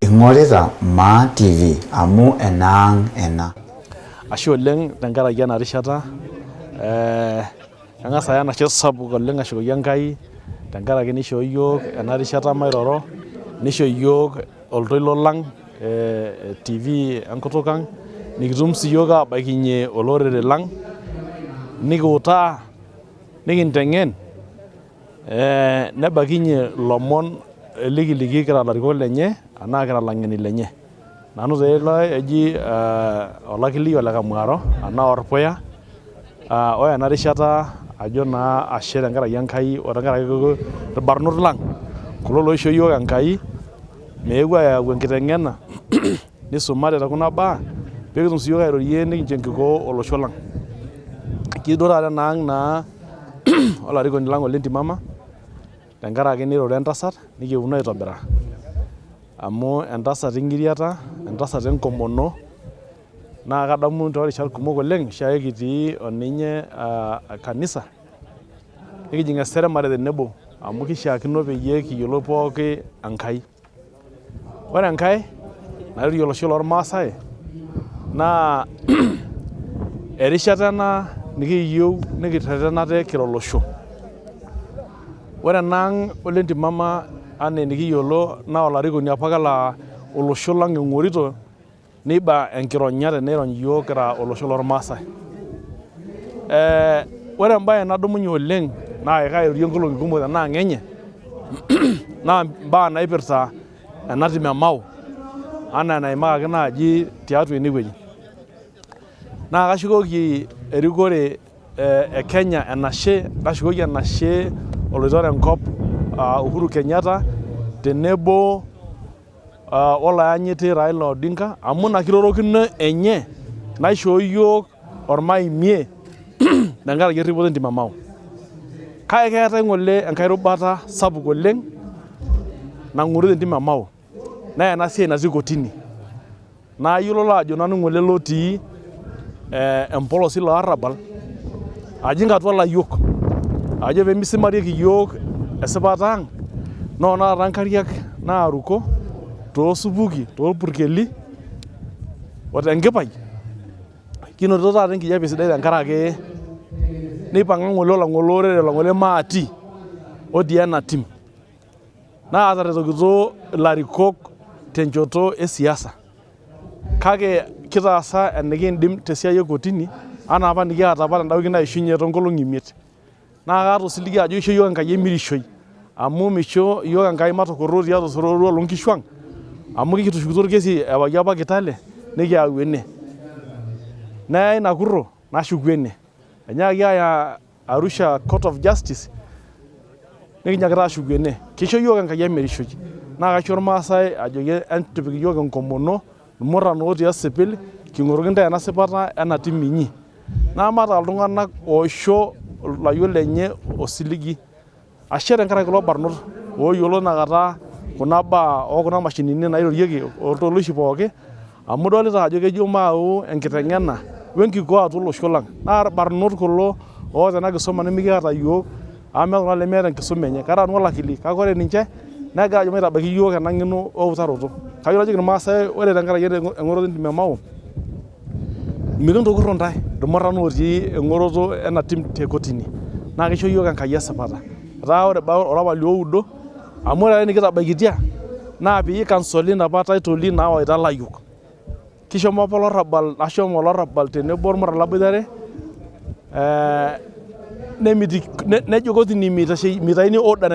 Ing'orita Maa TV amu enaang' ena. Ashe oleng tenkaraki ena rishata eh, kang'as aya enashe sapuk oleng ashukoki Enkai tenkaraki nishoo iyiook ena rishata mairoro, nisho iyiook oltoilo lang eh, TV enkutuk ang nikitum sii iyiook abaikinye olorere lang nikiutaa nikinteng'en eh, nebaikinye ilomon likiliki kira ilarikok lenye anaa kira ilang'eni lenye. Nanu taa ele oji eh, olakili ole Kamuaro anaa Orpuya. Ah, ore ena rishata ajo naa ashe tenkaraki Enkai o tenkaraki irbarnot lang kulo loishoo iyiook Enkai meeu ayau enkiteng'ena nisumate te kuna baa pekitum sii iyiook airorie nikincho enkikoo olosho lang. Kitii duo taata enaang naa olarikoni lang ole Ntimama tenkaraki niroro entasat nikiponu aitobiraa amu entasat eng'iriata, entasat enkomono naa kadamu toorishat kumok oleng oshiake kitii oninye kanisa nikijing eseremare tenebo amu kishiakino peyie kiyiolou pooki Enkai. Ore enkae nairorie olosho lormaasai naa erishata ena nikiyieu nikirreten ate kira olosho. Ore enaang ole Ntimama anaa enikiyiolo naa olarikoni apake laa olosho lang eng'orito neiba enkironya teneirony iyiook kira olosho lormaasai. Eh, ore embaye nadumunye oleng naa kairorie nkolong'i kumok tenaang enye naa imbaa naipirta ena tim e Mau anaa enaimakaki naaji tiatua enewueji. Naa kashukoki erikore e Kenya enashe, nashukoki enashe oloitore enkop Uhuru Kenyatta tenebo olayanyiti Raila Odinga amu ina kirorokino enye naishoo iyiook ormaimie tenkaraki erripoto entim e Mau. Kake keetae ng'ole enkae rubata sapuk oleng nang'orito entim e Mau naa ena siai natii kotini. Naa iyiololo ajo nanu ng'ole lotii empolos ilo arrabal ajing atua ilayiok ajo pemisimarieki iyiook esipata ang noona taata nkariak naaruko toosupuki toorpurkeli o tenkipai kinotito taata enkijape sidai tenkaraki neipang'a ng'ole olang'ole orere olang'ole maati otii ena tim naa ataretokito ilarikok tenchoto e siasa kake kitaasa enikindim tesiai e kotini anaa apa nikiata apa tenda wiki naishunye toonkolong'i imiet. Naa kaata osiligi ajo isho iyiook Enkai emirishoi amu misho iyiook Enkai matukurru tiatua osororua loo nkishu ang amu kitushukutuo orkesi ewaki apa Kitale nikiyau ene. Neyai ina kurro nashuku ene. Enyaakaki aaya Arusha Court of Justice nikinyaakita ashuku ene. Kisho iyiook Enkai emirishoi naa kaisho irmaasai ajoki entipik iyiook enkomono irmurran otii esipil king'oroki intae ena sipata ena tim inyi. Naa mataa iltung'anak oisho ilayiok lenye osiligi. Ashe tenkaraki kulo barnot oyiolo inakata kuna baa okuna mashinini nairorieki oltoiloshi pooki amu idolita ajo kejo maau enkiteng'ena wenkikoo atua olosho lang. Naa irbarnot kulo oota ena kisuma nemikiata iyiook amu meeta oltung'ani lemeeta enkisuma enye. Kara nanu olakili kake ore ninche negira ajo maitabaiki iyiook ena ng'eno weutaroto. Kayieu najoki irmaasai ore tenkaraki eng'oroto entim e Mau mikintukurru intae irmurran otii eng'oroto ena tim te kotini naa kisho iyiook Enkai esipata. Etaa ore ebau olapa lioudo amu ore enikitabaikitia naa pee ikansoli inapa titoli naawaita ilayiok. Kishomo apa olarrabal, ashomo olarrabal tenebo ormurran laboitare nemitiki nejo kotini mitaini order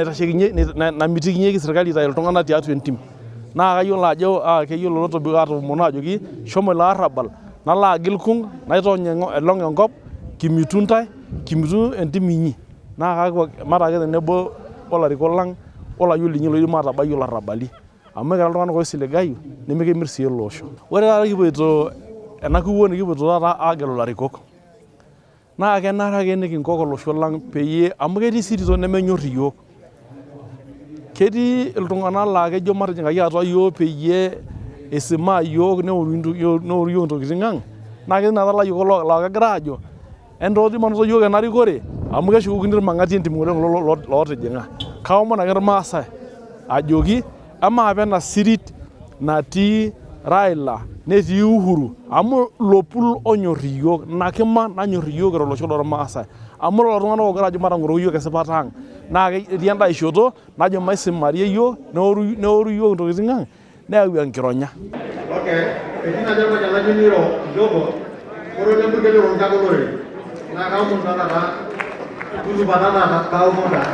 namitikinyieki sirkali itayu iltung'anak tiatua entim. Naa kayiolo ajo keyiolo lotobiko atoomono ajoki shomo ilo arrabal nalo agil kung naitony elong enkop kimitu intae kimitu entim inyi. Naa kakwa mataa ake tenebo olarikok lang olayiok linyi loidim atabai olarrabali amu ekira iltung'anak oisiligayu nemikimir sii ele osho. Ore taata kipuoito ena kukuo nikipuoito taata aagelu ilarikok naa kenare ake nikinkok olosho lang peyie amu ketii sii tito nemenyorr iyiook. Ketii iltung'anak laa kejo matijing'aki atua iyiook peyie isimaa iyiook neoru iyiook intokitin ang naa ketii inakata ilayiok laa kegira aajo entooji manoto iyiook ena rikore amu keshukokini irmang'ati entim oleng kulo lootijing'a. Kaomon ake irmaasai ajoki amaa apa ena sirit natii Raila netii Uhuru amu ilo pull onyor iyiook, ina kima nanyor iyiook kira olosho lormaasai. Amu lelo tung'anak oogira ajo matang'oro iyiook esipata ang'. Naa ketii enda shoto najo maisimarie iyiook neoru iyiook intokitin ang' neyau enkironya. Okay, etii naaji orpayian layieu niro kidogo, ore ole purkel onkang olorere naa kaomon taa taata tusupata taata kaomon taa.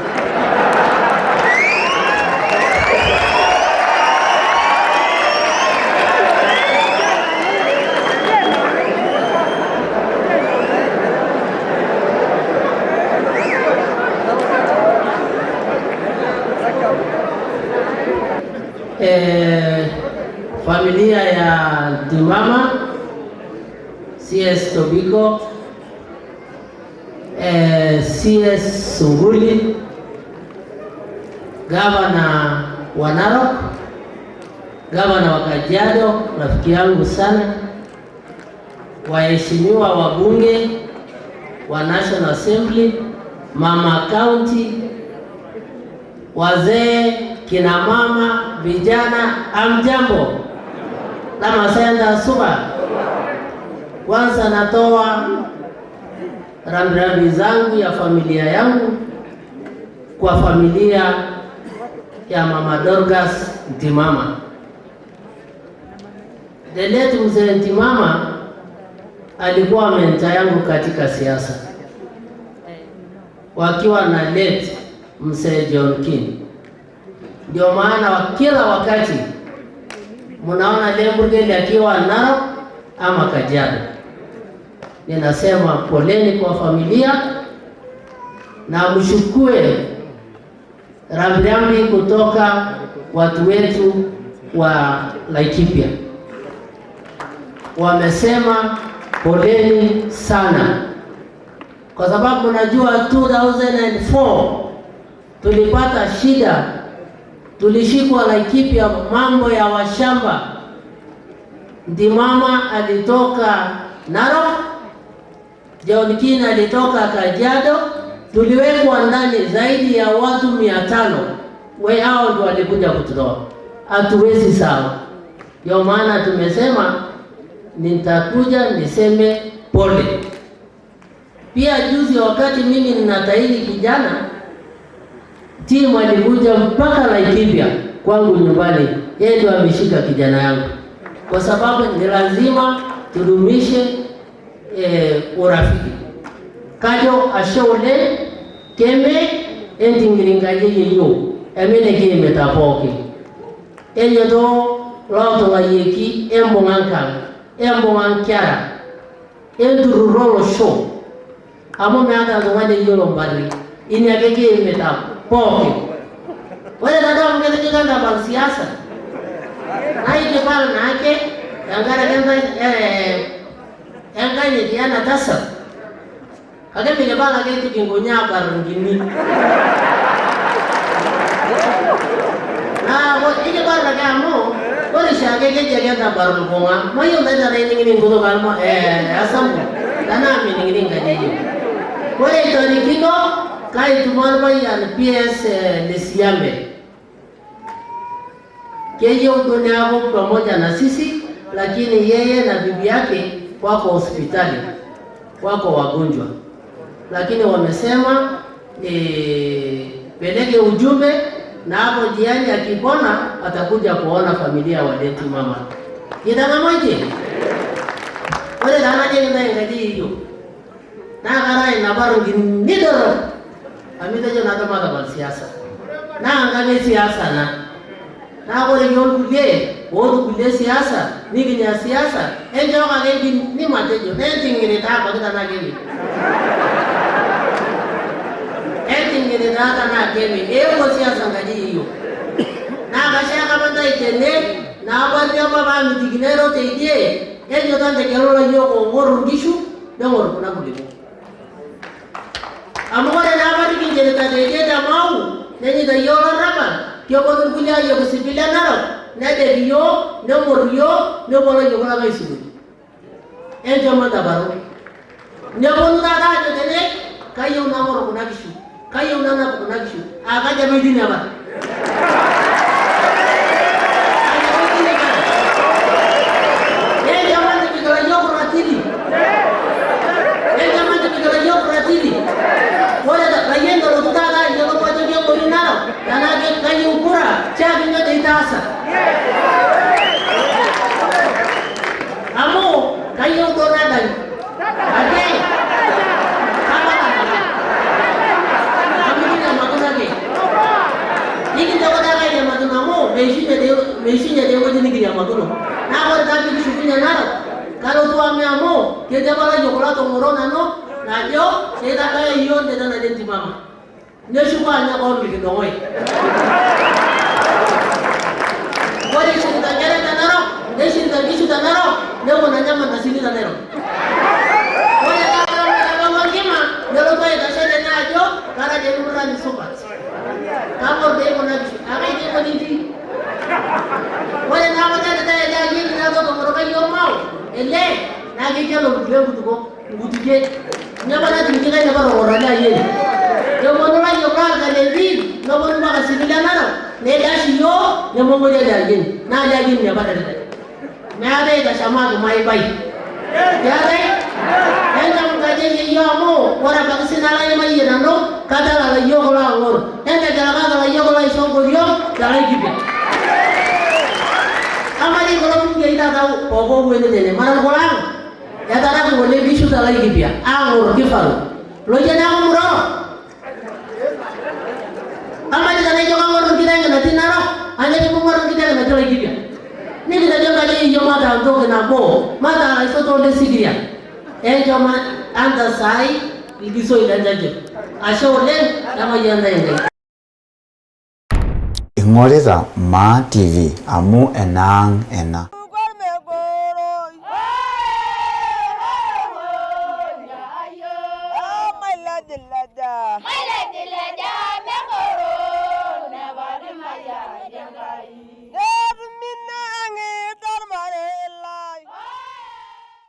Familia ya Ntimama, CS Tobiko, CS Sunguli, Gavana wa Narok, Gavana wa Kajiado, rafiki yangu sana, waheshimiwa wabunge wa National Assembly, Mama County, wazee, kina mama, vijana, amjambo. Lamasenda suba. Kwanza natoa rambirambi zangu ya familia yangu kwa familia ya Mama Dorcas Ntimama. The late Mzee Ntimama alikuwa mentor yangu katika siasa, wakiwa na late Mzee John King. Ndio maana kila wakati mnaona Lemburgeli akiwa Narok ama Kajiado. Ninasema poleni kwa familia na mshukue rambirambi kutoka watu wetu wa Laikipia. Wamesema poleni sana, kwa sababu najua 2004 tulipata shida, tulishikwa Laikipia mambo ya washamba. Ntimama alitoka Narok, John King alitoka Kajiado, tuliwekwa ndani zaidi ya watu 500. We hao ndio walikuja kututoa. Hatuwezi sawa. Ndio maana tumesema nitakuja niseme pole. Pia juzi wakati mimi ninatahiri kijana, timu alikuja mpaka Laikipia kwangu nyumbani. Yeye ndio ameshika kijana yangu. Kwa sababu ni lazima tudumishe urafiki. Kajo ashe oleng keme entingiringaje yeyo emene kiimita pookin. Enyoto lootung'ayieki embung'a nkang, embung'a nkera, enturruro olosho amu meeta oltung'ani oyiolo mbarri. Ina ake kiimita pookin. Ore taata amu ketijing'a entapal siasa, naa ikipal naake tenkaraki enkanyit ena tasat, kake mikipal ake itu kinkunya abar nkini. Naa ikipal ake amu ore oshiake keji ake entabar ilbung'a. Mayiolo taa tenaa ining'ini enkutuk ang' esampu tenaa mining'ini nkajijik. Ore itorikino kaitumo orpayian PS Lesiambe. Keyieu duo neeku pamoja na sisi, lakini yeye na bibi yake wako hospitali, wako wagonjwa. Lakini wamesema peleke ujumbe na hapo njiani akipona atakuja kuona familia wa late mama. Kitangamaje? Ore taa najo kintae enkaji yiyo. Naa kara ina baro nkinyi dorrop. Amu itejo naa matapal siasa. Naa enkang e siasa ina. Naa ore iyiok irkulie ootukulie siasa, nikinya siasa, enchook ake enkinyi matejo, enting'irita abaiki tenaa keme. Enting'irita tenaa keme. Eewuo siasa nkaji yiyo. Naa kaishaaka apa ntae tene, naabarri apa paamitikini airo teidie, enyoto ntegelu layiok oong'or inkishu, neng'or kuna kulipok. Amu ore naa apa nikincherita teidie te Mau, nenyeita yiok olarrabal, keponu irkulie ayiok sipil e Narok, nedek yiok, neng'or yiok, nepuo layiok lang aisudori. Enchom entabaru. Neponu taata aajo tene, kayieu nang'or kuna kishu, kayieu nanap kuna kishu, aa kaji apa etii ina palai? Kaji apa etii ina palai? Meishunye dei, meishunye dei ewueji nikiriamakino. Naa ore taa pikishukunye Narok, kalotu ame amu ketii apa layiok latong'oro nanu najo keitabaya iyiook ntete naji entimama. Neshuko anya koon likidong'oi. Ore ishirita nkera te Narok, neshirita nkishu te Narok, nepuo nanya mandasini te Nairobi. Ore taata ometabau enkima, nelotu aitashe tene ajo kara dei murrani supat. Kang'or dei kuna kishu, akai dei ng'ole itii. Ore naa kuna tete ele ayieni naa totong'oroka iyiook Mau, ele naa keikeno kulie nkutuko. Nkutukie. Ninye apa natimikika ina parokora ele ayieni. Eponu layiok loo Irkalenjin, neponu mpaka sii le Narok, neidash iyiook nemong'ori ele ayieni. Naa ele ayieni apa daritae. Meetae itashamaaki maibai. Keetae? Encham nkaji enye iyiook amu ore ebaiki sii nalo aimayie nanu, kadala layiok loang'or. Entegelakaki layiok loisho nkoriong te Laikipia. Amaa dii kulo bungei taata pooki oweni tene, mara kulo ang? Etaraki ng'ole nkishu te Laikipia aang'or kifaru. Loijo neaku muroro. Amaa dii tenaijo kang'or nkiteng natii Narok, anyo peming'or nkiteng natii Laikipia? Nikitejo nkaji eyio mataa ntoki nabo, mataa laisotuak le sikiria. Enchom antasai ilkisoi le ntejo. Ashe oleng, emayian ntae Enkai. Ing'orita Maa TV amu enaang ena.